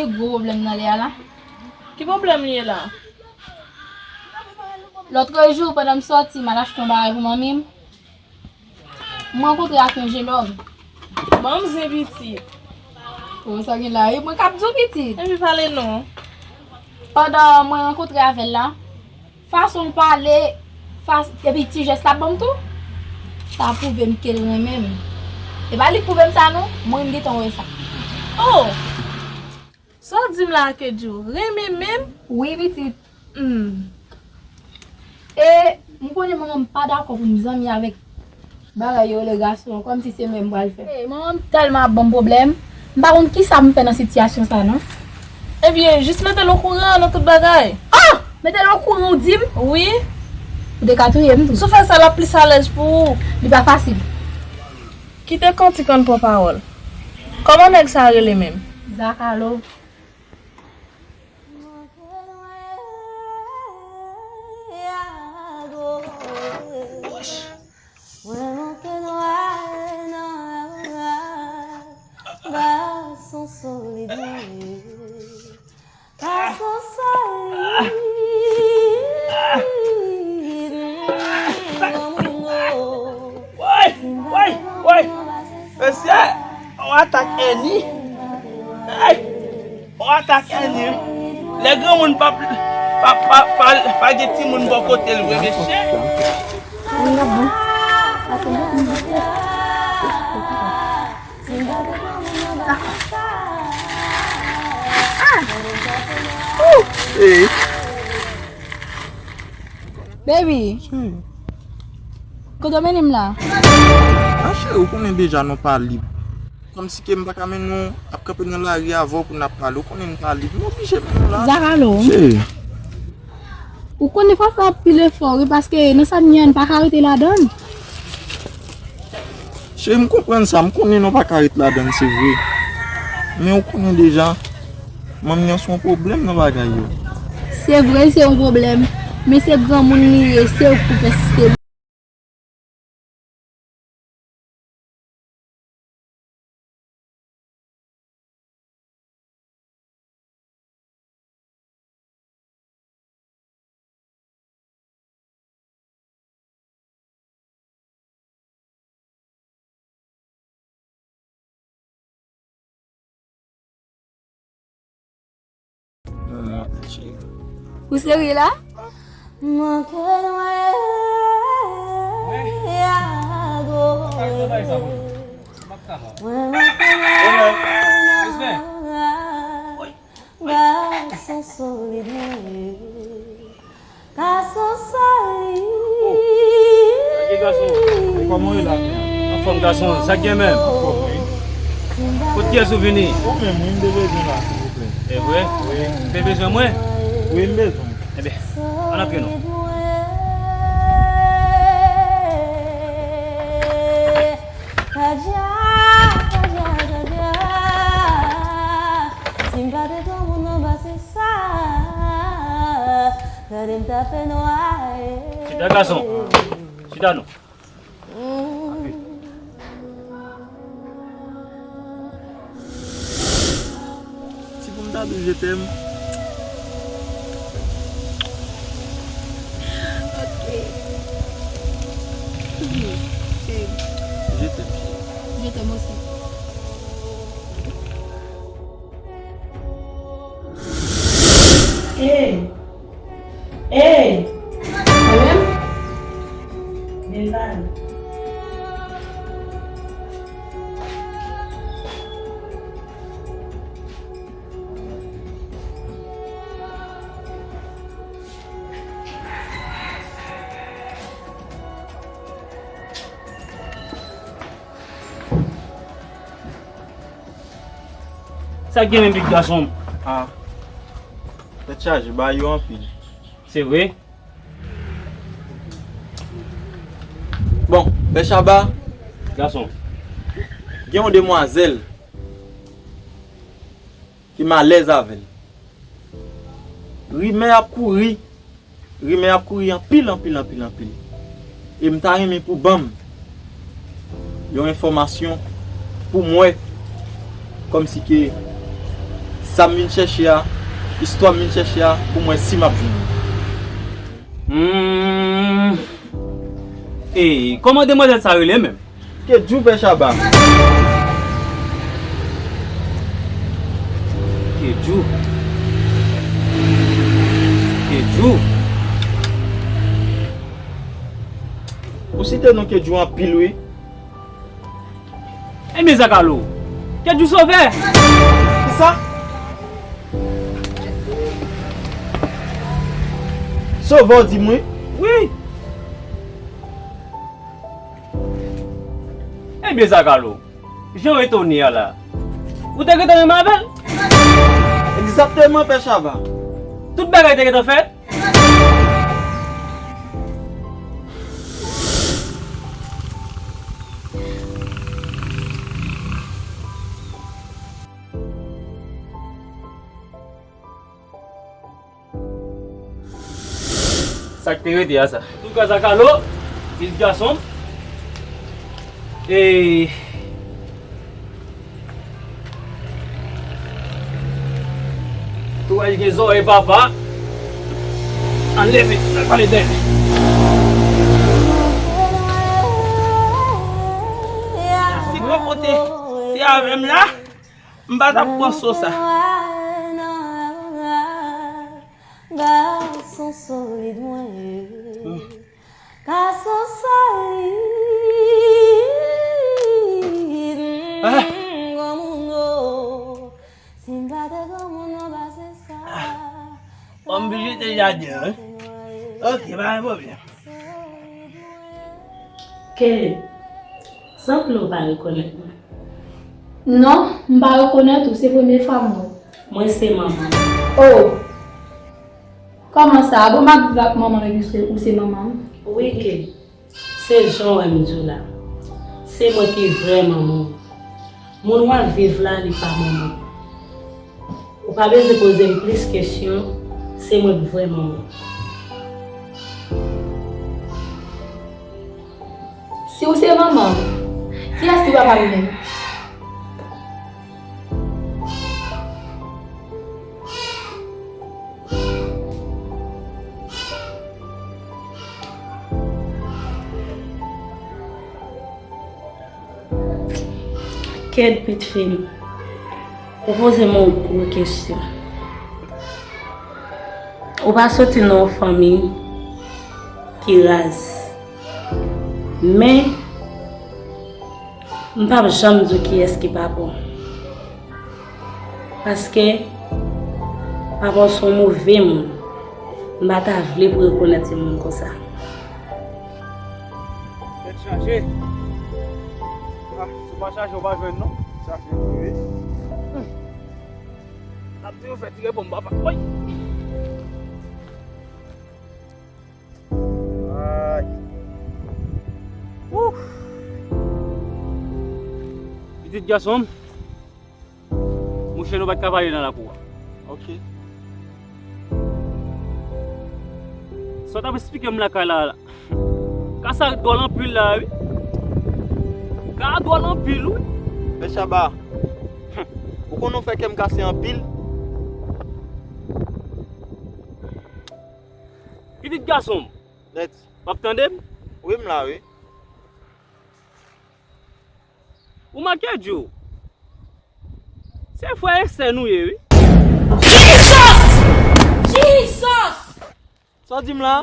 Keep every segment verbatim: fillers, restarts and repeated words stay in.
Gwo pwoblèm nan lè a la. Ki pwoblèm li ye la? Lòtrejou, pandan m sòti, m al achte yon bagay pou manmi m, m rankontre ak yon jenòm. Manzè pitit. O, sa gen la, e mwen k ap di w pitit. Epi pale non. Pandan mwen rankontre avè l la, fason l pale, fas-, epi ti jès l ap ban m tou, sa pwouve m ke l renmen m. E pa li k pwouve m sa non, mwen menm gentan wè sa. Oh! Sa w di m la a, Kedjou? Renmen menm? Wi, pitit. Hmm. E m konnen manman m pa dakò pou m zanmi avèk bagay yo rele gason an, kòmsi se mwen m pral fè. Ey, manman m tèlman ap ban m pwoblèm, m pa konn kisa m fè nan sitiyasyon sa non. Ebyen, jis mete l okouran nan tout bagay. Ah! Mete l okouran, ou di m? Wi. Ou te ka touye m tou. Si w fè sa, l ap plis alèz pou ou. Li pa fasil. Kite kantik ann pran pawòl. Kòman nèg sa a rele menm? Zakalo. Mwen manke nwa nan gason solid mwen ye. Gason solid. Woy, woy, woy. Mesye, yon atak èni. Hey! Yon atak èni wi. Lè granmoun pa, pa, pa, pa, pa gen timoun bò kote l vre, mesye. Hey. Baby. Cheri. Kote w mennen m la? A cheri, ou konnen deja nou pa lib. Kòmsi ke m pa ka mennen w ap kanpe nan lari avè w pou n ap pale. Ou konnen m pa lib. M oblije mennen w la. Zakalo. Cheri. Ou konnen fò fè anpil efò wi, paske nan sa n ye a n pa ka rete ladan l. Cheri, m konprann sa, m konnen nou pa ka ret ladann, se vre. Men ou konnen deja, manmi an se yon pwoblèm nan bagay yo. Se vre, se yon pwoblèm, men se granmoun li ye, se ou k pou pèsiste. Ou serye la? Mwen manke nwa. Gason solid mwen ye. Gason solid. Oh, sa ki gason? Kòman w ye la? Anfòm gason, sa k gen menm? Anfòm, wi. Kot kiyès ou vini? Ou menm, wi, m te bezwen la, silvouplè. E vre? Wi. Ou te bezwen mwen? Wi, m bezwen. Ebyen, ann antre non. Kadja, kadja, kadja. Si m pa te granmoun nan pase sa, gade m t ap fè nwa ye. Chita gason. Chita non. Si pou m ta di w je t'aime. Ok. Je t'aime, chérie. Je t'aime aussi. Hey! Hey! Mwen menm? Vin pale. Sa k gen menm pitit gason m? Ah. Tèt chaje, bagay yo anpil. Se vre? Bon, pè Chaba. Gason. Gen yon demwazèl ki m alèz avè l. Rimè ap kouri. Rimè ap kouri anpil, anpil, anpil, anpil. E m ta renmen pou ban m yon enfòmasyon pou m wè kòmsi ke Sa m vin chèche a, istwa m vin chèche a, pou m wè si m ap jwenn li. Hmm. Ey, kòman demwazèl sa rele menm? Kedjou, pè Chaba. Kedjou. Kedjou. Ou site non Kedjou anpil, wi. Ebyen, Zakalo, Kedjou sove! Kisa? Sove w di m, wi. Wi! Ebyen, Zakalo, jan w etone a la, ou te gentan renmen avè l? Egzakteman, pè Chaba. Tout bagay te gentan fèt? Sa k te rete a sa. Antouka, Zakalo, pitit gason m. E, Antouraj gen zòrèy papa. Ann leve, ann pale dèyè. Si mwen pote, se avè m la, m pa t ap pran so sa. Gason solid mwen ye. Gason solid, granmoun o. Si m pa te granmoun, mwen pa se sa. Bon, m vizite jaden an, wi. Ok, pa gen pwoblèm. Kenneth, sanble w pa rekonèt mwen. Non, m pa rekonèt ou, se premye fwa m wè w. Mwen se manman w. Oh! Kòman sa? Bon, m ap viv ak manman m epi se, ou se manman m? Wi, Kenneth. Se jan w wè m di w la. Se mwen ki vrè manman w. Moun w ap viv la, li pa manman w. Ou pa bezwen poze m plis kesyon, se mwen k vrè manman w. Si w se manman m, kiyès ki papa m menm? Kenneth, pitit fi m, ou poze m yon gwo kesyon. Ou pa soti nan yon fanmi ki raz. Men, m p ap janm di w kiyès ki papa w. Paske papa w se yon move moun. M pa ta vle pou rekonèt yon moun konsa. Tèt chaje. Ah, si w pa chaje, w pa jwenn non. Chaje vre wi. N ap di yo fè tire bon papa. Woy! Ay. Ouf. Pitit gason m, monchè, nou pa t ka pale nan lakou a. Ok. Sa w t ap esplike m lakay la, la. Ka sa dwòl anpil la, wi. Ka dwòl anpil, wi. Pè Chaba, ou konnen w fè kè m kase anpil. Pitit gason m. Nèt. W ap tande m? Wi, m la, wi. Ou manke di w. Se frè e sè nou ye, wi. Jesus! Jesus! Sa w di m la?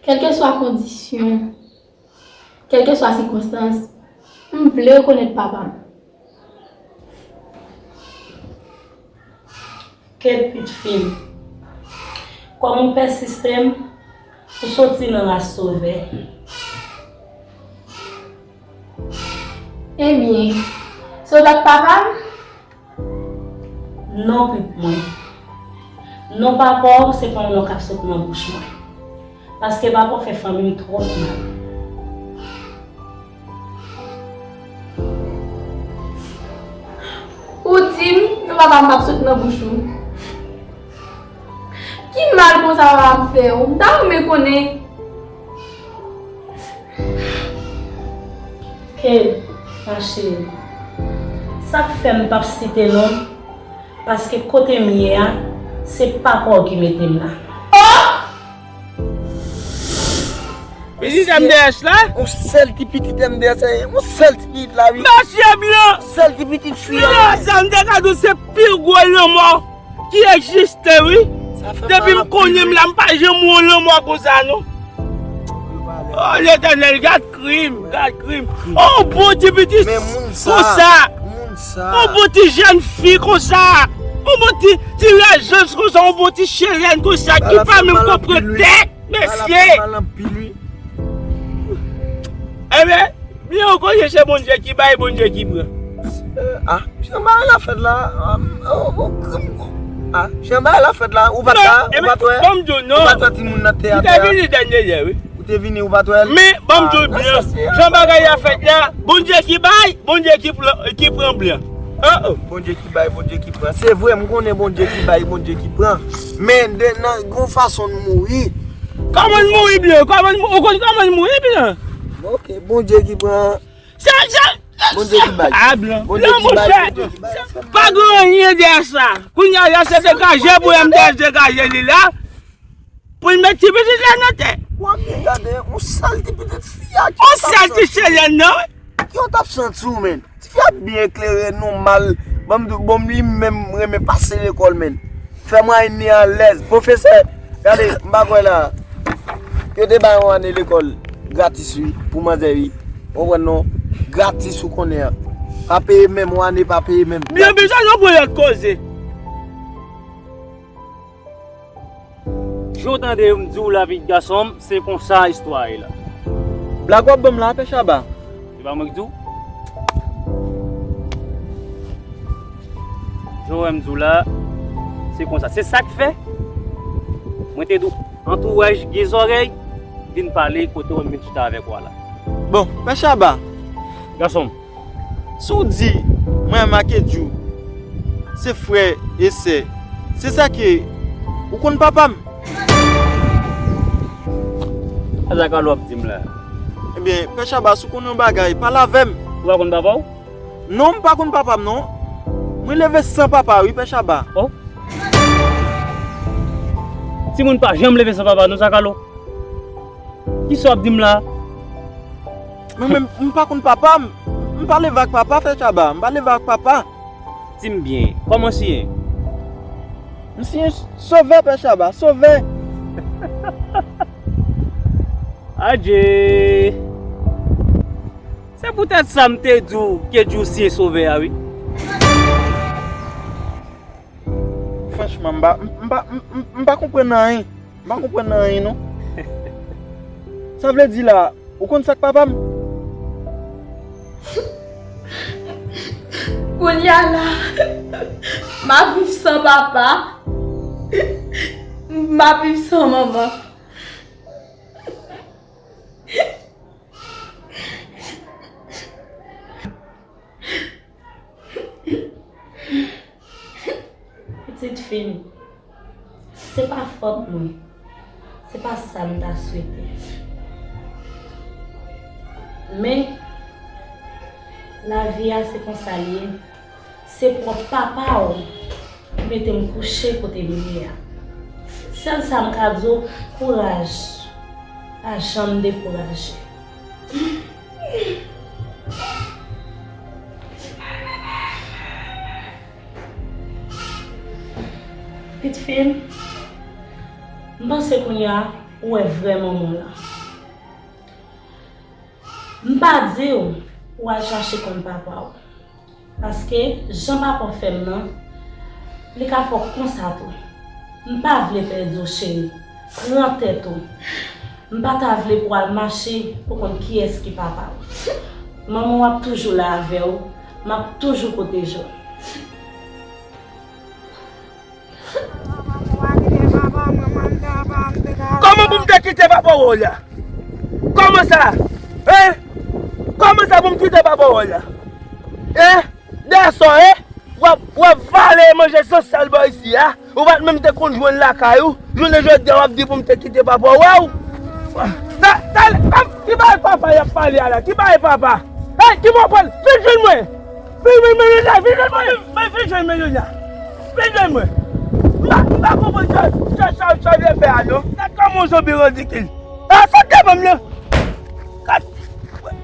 Kèlkeswa kondisyon, kèlkeswa sikonstans, m vle rekonèt papa m. Kenneth, pitit fi m, kòm ou pèsiste m, ou soti nan ras sovè. Ebyen, se w t ap papa m? Non, pitit mwen. Non papa w, se pa yon non k ap sot nan bouch mwen. Paske papa w fè fanmi m twòp mal. Ou di m, non papa m p ap sot nan bouch ou. Mal konsa papa m fè w. M ta renmen konnen. Kate, ma chérie, sa k fè m p ap site non, paske kote m ye a, se papa w ki mete m la. Oh! Pitit M D S la? Yon sèl ti pitit M D S, yon sèl ti pitit la, wi. Mesye blan! Yon sèl ti pitit fi a. Blan, sa m te ka di w se pi gwo lanmò ki egziste, wi. Depi m konnen m la, m pa janm wè yon lanmò konsa, non. Oh, Letènèl, gad krim, gad krim. Oh, bon ti pitit konsa. Oh, bon ti jèn fi konsa. Oh, bon ti, ti lajans konsa, oh, bon ti chelèn konsa, ki pa menm konprann tèt. Mesye! Ebyen, byen, ou konnen se Bondye ki bay, Bondye ki pran. Ah, jan bagay la fèt la, ah, oh, oh, krim. Ah, jan bagay la fèt la, ou pa t la, ou pa t wè? Ban m di w non. Ou pa t wè timoun nan te atè a? Ou te vini dènye lè, wi. Ou te vini, ou pa t wè l? Men, ban m di w byen, jan bagay la fèt la, Bondye ki bay, Bondye ki pran, ki pran blan. Oh, oh. Bondye ki bay, Bondye ki pran. Se vre, m konnen Bondye ki bay, Bondye ki pran. Men de, nan, gon fason n mouri. Kòman n mouri byen? Kòman n mou-, ou konn kòman n mouri byen? Ok, Bondye ki pran. Se, se, Bondye ki bay. Ah, blan. Bondye ki bay, Bondye ki bay. Pa gen anyen dèyè sa. Kounye a, lè se degaje pou M D S degaje li la. Pou l met ti pitit la nan tè. W ap byen gade, yon sèl ti pitit fi a ki yon sèl ti chelèn nan, wi. Ki w t ap santi w, menn? Ti fi a byen eklere, nòmal. Ban m di w, bon, li menm renmen pase lekòl, menn. Fè mwayenn li alèz. Pwofesè, gade, m pa kwè la. Yo te bay yon ane lekòl gratis, wi, pou manzè, wi. Ou konprann, non? Gratis, ou konnen an. Pa peye menm, yon ane pa peye menm. Byen, byen, sa se yon lòt koze. Jan w tande m di w la, pitit gason m, se konsa istwa a ye la. Blag w ap ban m la, Pè Chaba? Se pa mwen ki di w. Jan w wè m di w la, se konsa. Se sa k fè mwen te di w, antouraj gen zòrèy, vin pale kote w vin chita avèk w a la. Bon, Pè Chaba. Gason m. Si w di mwen ak Kedjou se frè e sè, se sa ke ou konn papa m? Sa Zakalo ap di m la? Ebyen, Pè Chaba, si w konn yon bagay, pale avè m. Ou pa konn papa w? Non, m pa konn papa m, non. Mwen leve san papa, wi, Pè Chaba. Oh. Timoun pa janm leve san papa, non, Zakalo. Kisa w ap di m la? Mwen menm, m pa konn papa m. M pa leve ak papa, Pè Chaba. M pa leve ak papa. Di m byen, kòman w siyen? M siyen Sovè, Pè Chaba, Sovè. Adje! Se poutèt sa m te di w Kedjou siyen Sovè a, wi. Franchman, m pa, m, m pa, m, m, m pa konprann anyen. M pa konprann anyen, non. Sa vle di la, ou konn sa k papa m? Kounye a la, m ap viv san papa, m ap viv san manman. Pitit fi m, se pa fòt mwen. Se pa sa m ta swete. Men, lavi a se konsa l ye. Se pwòp papa w ki mete m kouche kote m ye a. Sèl sa m ka di w, kouraj. Pa janm dekouraje. Pitit fi m, m panse kounye a ou wè vrè manman w la. M pa di w ou al chache konn papa w. Paske jan papa w fè m nan, li ka fè w konsa tou. M pa vle pèdi w, cheri. Pran tèt ou. M pa ta vle pou w al mache pou konn kiyès ki papa w. Manman w ap toujou la avè w. M ap toujou pwoteje w. Kòman pou m te kite papa w la? Kòman sa? Hein? Kòman sa pou m kite papa w la? Hein? Dèyè sa w ye? W ap, w ap vale manje sosyal bò isi a. Ou pa t menm te konn jwenn lakay ou. Jounen jodi a w ap di pou m te kite papa w wè w. Ta, ta, ta, ki bagay papa y ap pale a la? Ki bagay papa? Hey, ki mwen pran? Vin jwenn mwen. Vin jwenn mwen Junior, vin jwenn mwen. Mwen vin jwenn mwen Junior. Vin jwenn mwen. M pa, m pa konprann sa, sa, sa, sa w vle fè a non. Gad kòman w zonbi ridikil. A, sot devan m non. Gad.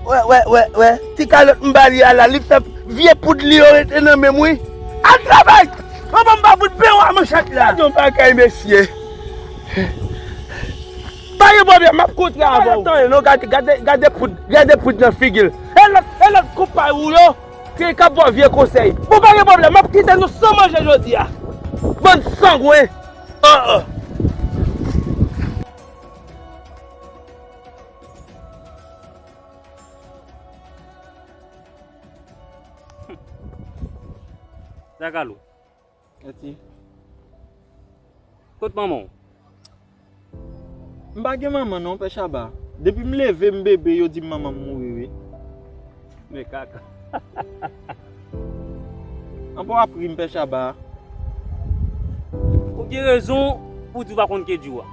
Wè, wè, wè, wè. Ti kalòt m ba li a la, li fè vye poud li yo rete nan men m wi. Al travay! Anvan m ba bout pen w a manchèt la. Gade yon bagay mesye. Pa gen pwoblèm, m ap kontre avè w. Tann non, gade, gade, gade poud, gade poud nan figi l. E lòt, e lòt konpay ou yo, ki, k ap ba w vye konsèy. Bon, pa gen pwoblèm, m ap kite nou san manje jodi a. Bann sangwen. An, an. Dakalo. Eti. Kot manman w? M pa gen manman non, Pè Chaba. Depi m leve m bebe, yo di m manman m mouri wi. Men kaka. Anpa w ap ri m, Pè Chaba. Ou gen rezon pou w di w pa konn Kedjou a.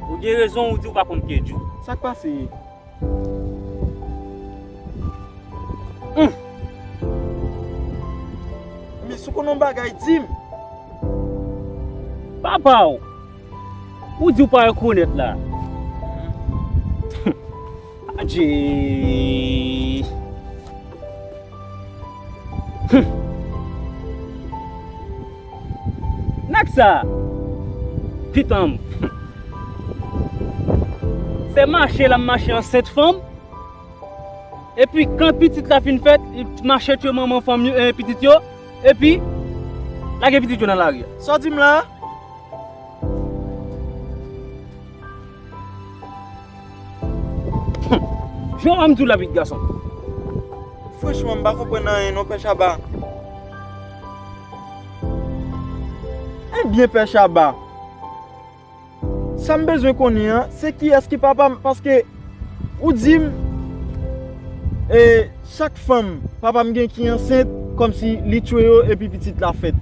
Ou gen rezon ou di w pa konn Kedjou. Sa k pase? Hum. Men si w konn yon bagay, di m. Papa w, ou di w pa rekonèt la. Adje. Hum. Nèg sa, pitanm. Se mache l ap mache ansent fanm. Epi kan pitit la fin fèt, li mache tchwe manman fanm yo, eh, pitit yo. Epi lage pitit yo nan lari a. Sa w di m la? Jan w a m di w la, pitit gason. Franchman, m pa konprann anyen non, Pè Chaba. Ebyen, Pè Chaba, sa m bezwen konnen an, se kiyès ki papa m, paske ou di m, e, chak fanm papa m gen ki ansent, kòmsi li tchwe yo epi pitit la fèt.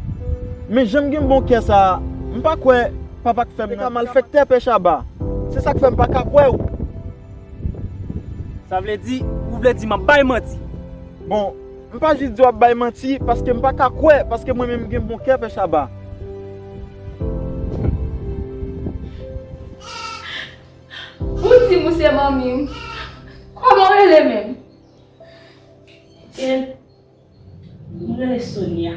Men jan m gen bon kè sa a, m pa kwè papa k fè m nan ka malfèktè, Pè Chaba. Se sa k fè m pa ka kwè w. Sa vle di, ou vle di m ap bay manti? Bon, m pa jis di w ap bay manti, paske m pa ka kwè, paske mwen menm m gen bon kè, Pè Chaba. Ou di m ou se manmi m. Kòman w rele menm? Ken, m rele Sonia.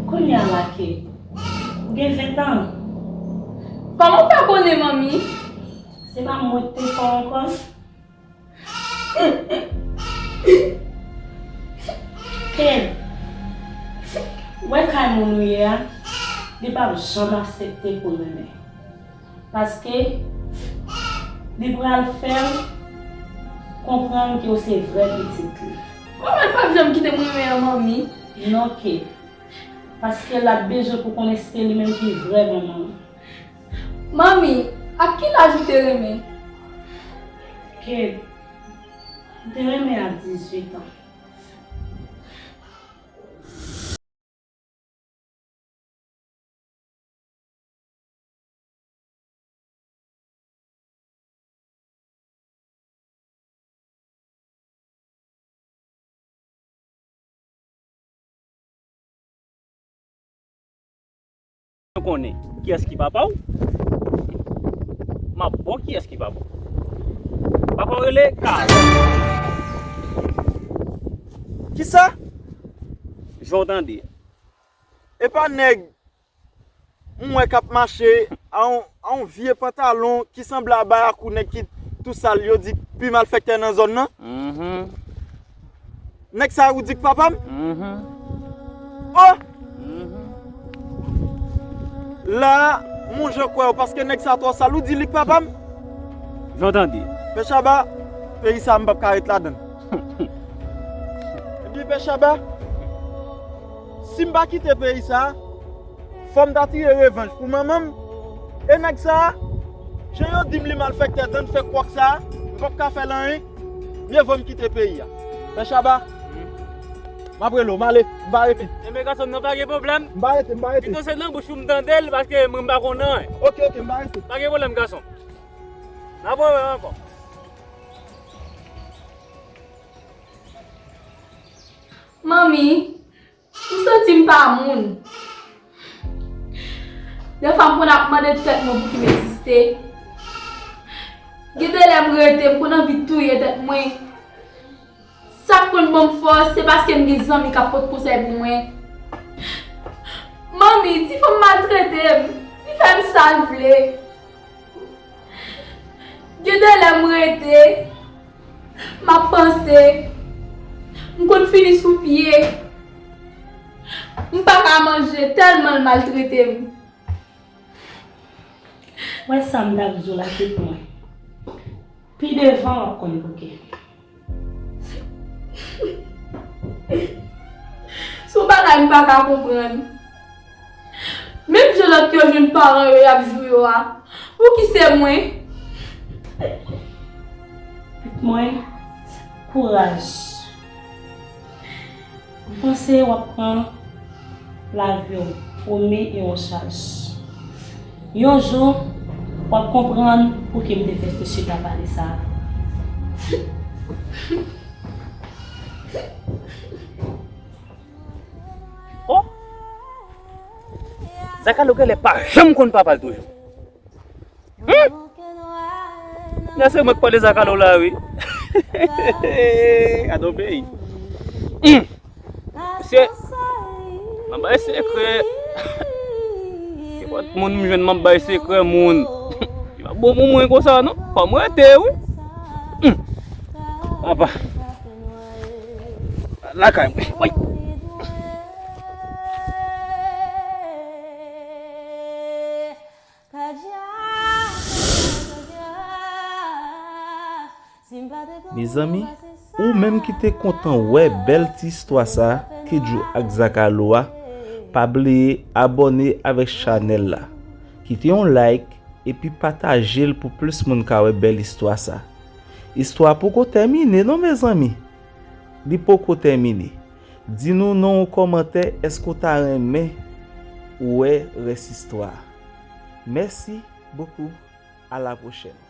Kounye a la, Ken, ou gen ven tan. Kòman w fè konnen, manmi? Se pa mwen k te fè w ankò? Ken, wè kay moun ou ye a, li p ap janm aksepte pou renmen. Paske li pral fè w konprann ke w se vrè pitit li. Kòman l p ap janm kite m renmen an, manmi? Non, Ken. Paske l ap bezwen pou konnen si se li menm ki vrè manman l. Manmi, ak ki laj ou te renmen? Ken, m te renmen a dizuit an. Konnen kiyès ki papa w? M ap ba w kiyès ki papa w. Papa w rele Carl. Kisa? Jan w tande. E pa nèg m wè k ap mache a yon, a yon vye pantalon ki sanble a bayakou nèg ki tou sal yo di pi malfèktè nan zòn nan. Mhm. Nèg sa ou di k papa m? Mhm. Oh! Mhm. La, m wè jan kwè w, paske nèg sa twò sal, ou di li k papa m? Jan w tande. Pè Chaba, peyi sa m p ap ka ret ladan l. Ebyen, Pè Chaba, si m pa kite peyi sa, fò m ta tire revanj pou manman m. E nèg sa a, jan yo di m li malfèktè, dan fè kwòk sa a, m p ap ka fè l anyen. Mye vo m kite peyi a. Frè Chaba, m ap rele w, m ale, m va rete. Enben gason m nan pa gen pwoblèm. M va rete, m va rete. Pito se nan bouch ou m tande l, paske mwen m pa konn anyen. Ok, ok, m va rete. Pa gen pwoblèm gason. N ap wè ankò. Manmi, m santi m pa moun. Defwa m konn ap mande tèt mwen pouki m egziste. Gen de lè m rete, m konn anvi touye tèt mwen. Sa k konn ban m fòs, se paske m gen zanmi k ap pote konsèy pou mwen. Manmi, ti fanm maltrete m, li fè m sa l vle. Gen de lè m rete, m ap panse, m konn fini sou pye. M pa ka manje tèlman l maltrete m. Wè sa m t ap di w la, Pit mwen. Pi devan w ap konn pouki. Se yon bagay m pa ka konprann. Menm jan lòt yo jwenn paran yo y ap jou yo a, pouki se mwen? Pit mwen, kouraj. M panse w ap pran lavi w o men e o chaj. Yon jou, w ap konprann pouki m te fè ti chita pale sa a. Oh! Zakalo genlè pa janm konn papa l toujou. Humm! Nan se mwen k pale Zakalo la wi. Gade yon peyi. Humm! Mesye, m ap bay sekrè. Nenpòt moun m jwenn m ap bay sekrè moun. Li pa bon pou mwen konsa non. Fò m rete wi. Humm! Papa. Lakay mwen. Woy! Mezanmi, ou menm ki te kontan wè bèl ti istwa sa, Kedjou ak Zakalo a, pa bliye abòne avèk chanèl la, kite yon like epi pataje l pou plis moun ka wè bèl istwa sa. Istwa poko tèmine non mezanmi, li poko tèmine. Di nou nan yon kòmantè èske w ta renmen wè rès istwa a. Mèsi bokou, a la pwochèn.